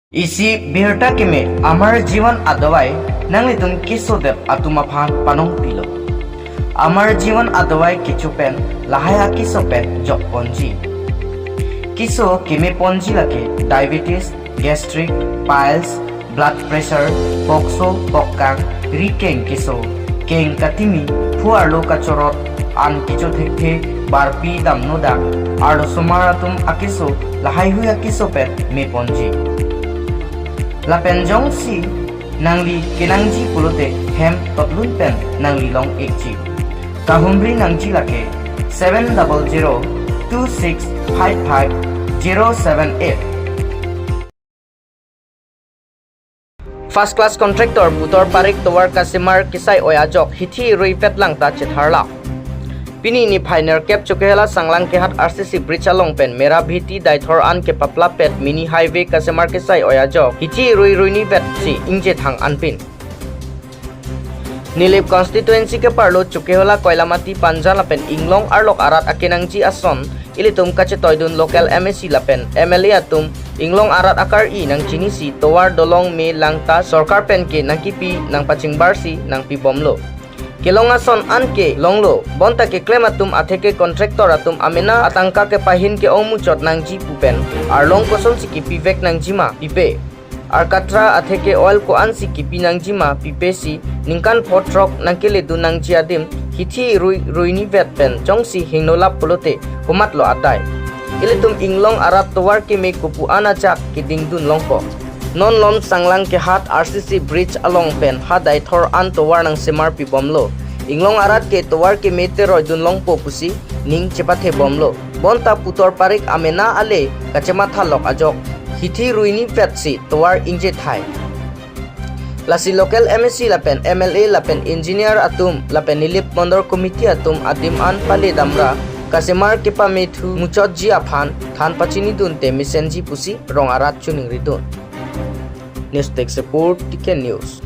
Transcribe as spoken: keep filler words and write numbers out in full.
Isi birta keme Amar Jiwan Adawai nanglitum kesodet atum aphan panongpilo. Amar Jiwan Adawai kecho pen lahai akeso pen jokponji. Keso kemeponji lake diabetes, gastric, piles, blood pressure, pokso, pokkang, rikeng keso, keng katimi, phu arlo kachorot, an kecho thekthe, barpi damnodak, arlosomar atum akeso, lahaihui akeso pen meponji. Lapen jongsi nangli kenangji pulote hem totlun pen nangli long-ikji. Kahumri nangji lake seven double zero two six five five zero seven eight. First class contractor Putor Parik tovar kasemar kesai oi ajok hithi rui vet lang ta chetharlap. Pini niphai nerkep Chokihola Sanglang Kehat R C C bridge along pen Mera Bheti Daithor an kepaplap pet mini highway kasemar kesai oi ajok hithi rui ruini vet si ingjethang anpin. Nilip constituency keparlo Chokihola Koilamati Panjan lapen Inglong arlok arat akenangji ason ilitum kachetoidun local M A C lapen M L A atum Inglong arat akar-i nangchinisi tovar dolong me lang ta sorkar pen ke nangkipi nangpachingbarsi nangpibomlo. Kelong ason an ke longlo, bonta keklem atum atheke contractor atum amena atangka kepahin ke-ong muchot nangji pu pen arlong kosonsi kipivek nangjima pipe. Arkatra atheke oil ko-ansi kipi nangjima pipesi ningkan pho throk nangkeledun nangji adim hithi rui ruini vet pen jongsi hingnolap pulote komatlo atai. Ilitum Inglong arat tovar keme kopu an ajak kedingdun longpo. Non lom Sanglang Kehat R C C bridge along pen ha Daithor an tovar nangsemar pibomlo. Inglong arat ke tovar keme teroidun longpo pusi ning chepathebomlo. Bonta Putor Parik amena ale kachemathalok ajok hithi ruini vetsi tovar ingjethai. Lasi local M A C lapen M L A lapen engineer atum lapen Nilip Mondol Committee atum adim an pale damra kasemar kepamethu muchotji aphan than pachinidunte mesenji pusi rong arat choningridun. News Desk Report, T K News.